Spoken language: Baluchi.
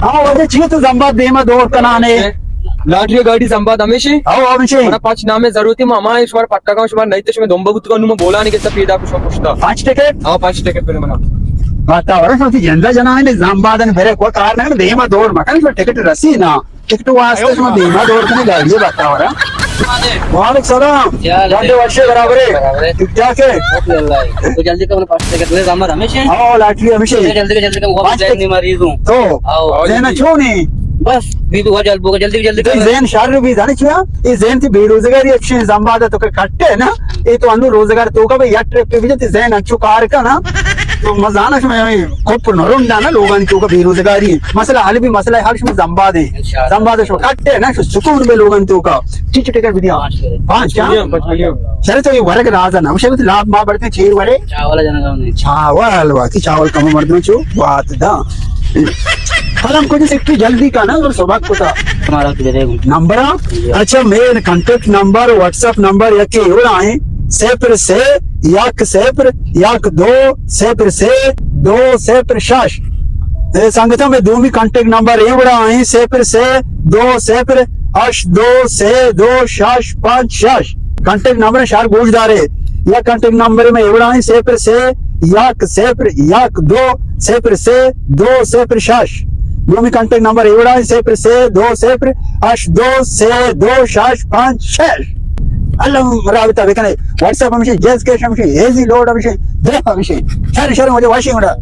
ہاں، واجہ چی تو زمباد دیما دور کنانے؟ لاٹری گاڑی زمباد ہمیشی؟ ہاں، ہمیشی۔ منا پنچ نامے ضرورتی، ما ہمائیں شمار پٹا کا، شمار نہیں تو شمار دمبا بوتگا، نو ما بولا نہیں کہتا پیدا کشم پشتا۔ پنچ ٹکٹ؟ ہاں، پنچ ٹکٹ پہلے منا۔ بتا ورا سوتی جندا جنا نے زمبادن بھرے کو کار نہ دیما دور مکن، ٹکٹ رسی نا۔ ٹکٹ واسطے شما دیما دور کنی گاڑی بتا ورا۔ وعلیکم السلام۔ کیا حال ہے؟ ڈاکٹر وشے برابر ہے۔ برابر ہے۔ ٹھیک ٹھاک ہے؟ اوکے اللہ ہے۔ تو جلدی کم پاس ٹکٹ لے، زمباد ہمیشی؟ ہاں، لاٹری ہمیشے۔ جلدی، جلدی کم، واپس پنچ ٹکٹ۔ ذہنی مریض ہوں۔ تو آؤ، ذہن آؤ۔ اچھو نہیں۔ بس، بھی تو جلد بوگا، جلدی، جلدی تو کر۔ ذہن شر بھی زانی چیا؟ یہ ذہن تھی بے روزگاری اچھی زمباد تو کہ کٹے نا۔ یہ تو انو روزگار تو کا بھئی یک ٹرپ پہ بھی جاتی ذہن اچھو کار کا نا۔ تو مزانا شما کوپ نرون دانا لوگان تو کا بے روزگاری۔ مسئلہ حل بھی مسئلہ حل شما زمباد ہے۔ انشاءاللہ۔ زمباد شما کٹے نا، سکون بے لوگان تو کا۔ چیچ ٹکٹ بھی دیا۔ پانچ، ہاں؟ پانچ ملین، پانچ ملین۔ چلے تو یہ ورگ راز ہے نا، اسے بھی لاپ ما بڑھتے چیر ورے۔ چاول جنگا نہیں۔ چاول، واقعی چاول کم مردم چو، بات دا۔ قلم کچھ سکتی جلدی کا نا، اور سبق کو تھا۔ ہمارا تو دے دے۔ نمبر آ؟ جی۔ اچھا، mail contact number, WhatsApp number یا کہ ہو رہا ہے، صفر سے، یک صفر، یک دو، صفر سے، دو صفر شش۔ اے سنگتاں، میں دومی کانٹیکٹ نمبر اے وڑا ایں، صفر سے دو صفر ہشت دو سے دو شش پنچ شش۔ کانٹیکٹ نمبر شار گوش دارے۔ یا کانٹیکٹ نمبر میں اے وڑا ایں، صفر سے یک صفر یک دو صفر سے دو صفر شش۔ دومی کانٹیکٹ نمبر اے وڑا ایں، صفر سے دو صفر ہشت دو سے دو شش پنچ شش۔ اللہ رابطہ بکنے۔ واٹس ایپ ہمشی، جیز کیش ہمشی، ایزی لوڈ ہمشی، دریپ ہمشی۔ شر شر مجھے واشنگ وڑا۔